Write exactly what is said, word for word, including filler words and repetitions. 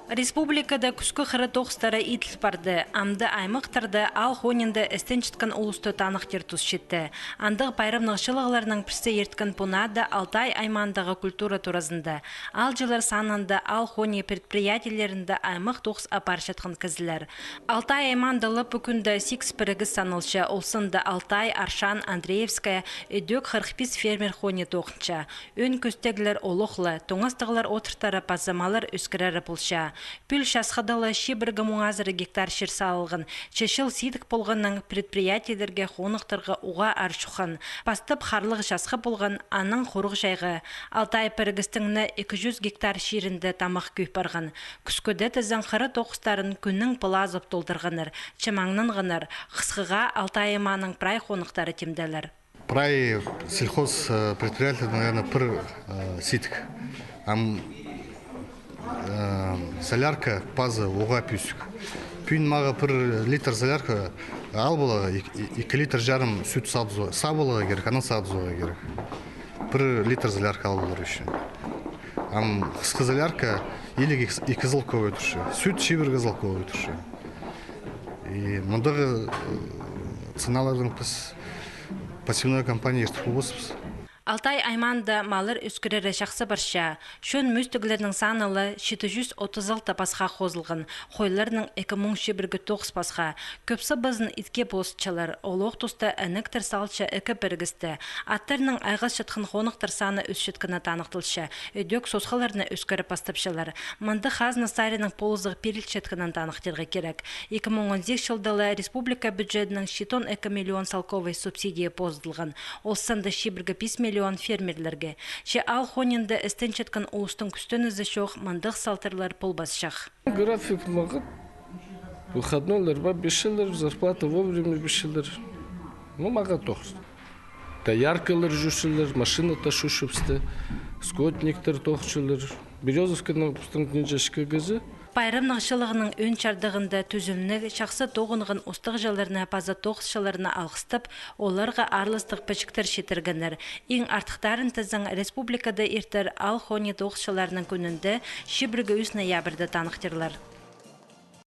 Республикада кӱскӱ хыра тоғыстары иділ парды. Амды аймахтарда аал хонинда істенчеткен улусты таныхтир тус читті. Андағ пайрамнығ чылығларның пірсі ирткен пу наада Алтай аймаандағы культура туразында. Аалҷылар санында аал хони предприятиелерінде аймах тоғыс апарчатхан кізілер. Алтай аймаанда ла пу кӱнде сигіс пірігіс саналча, ол санда Алтай, Аршан, Андреевская, ідӧк хырых пис фермер хони тоғынча. Ӧӧн кӧстеглер олох ла, тоңастығлар одыртары паза маллар ӧскірері полча. Пӱӱл часхыда ла чибіргі муң азыра гектар чир салылған. Че чыл сидік полғаннаң предприятиелерге хонахтарға уғаа аар чуххан. Пастап харлығ часхы полған, анаң хуруғ чайғы. Алтай пірігістің не ікі чӱс гектар чирінде тамах кӧй парған. Кӱскӱде тізең хыра тоғыстарын кӱннің пылазып толдырғаннар. Че маңнанғаннар, хысхыға Алтай аймааның прай хонахтары тимделер. Прай сельхоз, э, предприятиелерде, наверное, пір, э, сидік. Ам, э, солярка пазы уғаа пӧзік. Пӱӱн мағаа пір литр солярка ал поларға, ик-, и-, ікі литр чарым сӱт садызарға, саа поларға кирек, анаң садызарға кирек. Пір литр солярка ал полар ӱчӱн. Ам хысхы солярка иліг ікі, ікі зыл кӧбей турча. Сӱт чибіргі зыл кӧбей турча. И мындағ, э, ценалардаң піс посевной кампания иртіп полбаспыс. Алтай аймаанда маллар ӧскірері чахсы парча. Чон мӱстіглернің саны ла читі чӱс отыс алты пасха хозылған, хойларның ікі муң чибіргі тоғыс пасха. Кӧп сыбызын итке позытчалар, олох туста інектер салча ікі пірігісті. Аттарнаң айғасчатхан хонахтар саны ӧсчеткені таныхталча. Ідӧк сосхаларны ӧскіріп пастапчалар. Мында хазна саринаң полызығ пирілчеткенін таныхтирға кирек. Ікі муң он сигіс чылда ла республика бюджедінең читон ікі миллион салковай субсидия позыдылған. Ол санда чибіргі пис миллион фермерлерге. Че аал хонинда істенчеткен улустың кӱстенізі чох, мындағ салтарлар полбасчах. График мағат. Выходнойлар ба пирчелер, зарплата вовремя пирчелер. Ну, мағат тоғыс. Дояркалар чӧрчелер, машина тасчылар, скотниктер тоғынчалар. Берёзовскайның пістің нинҷе кізі. Пайрамнығ чылығның ӧӧн чардығында тӱзімніг, чахсы тоғынған устағҷыларны паза тоғысчыларны алғыстап, оларға аарластығ пічіктер читіргеннер. Иң артыхтарын тізең, республикада иртер аал хони тоғысчыларының кӱнінде, чибіргі ӱс ноябрьда таныхтирлар.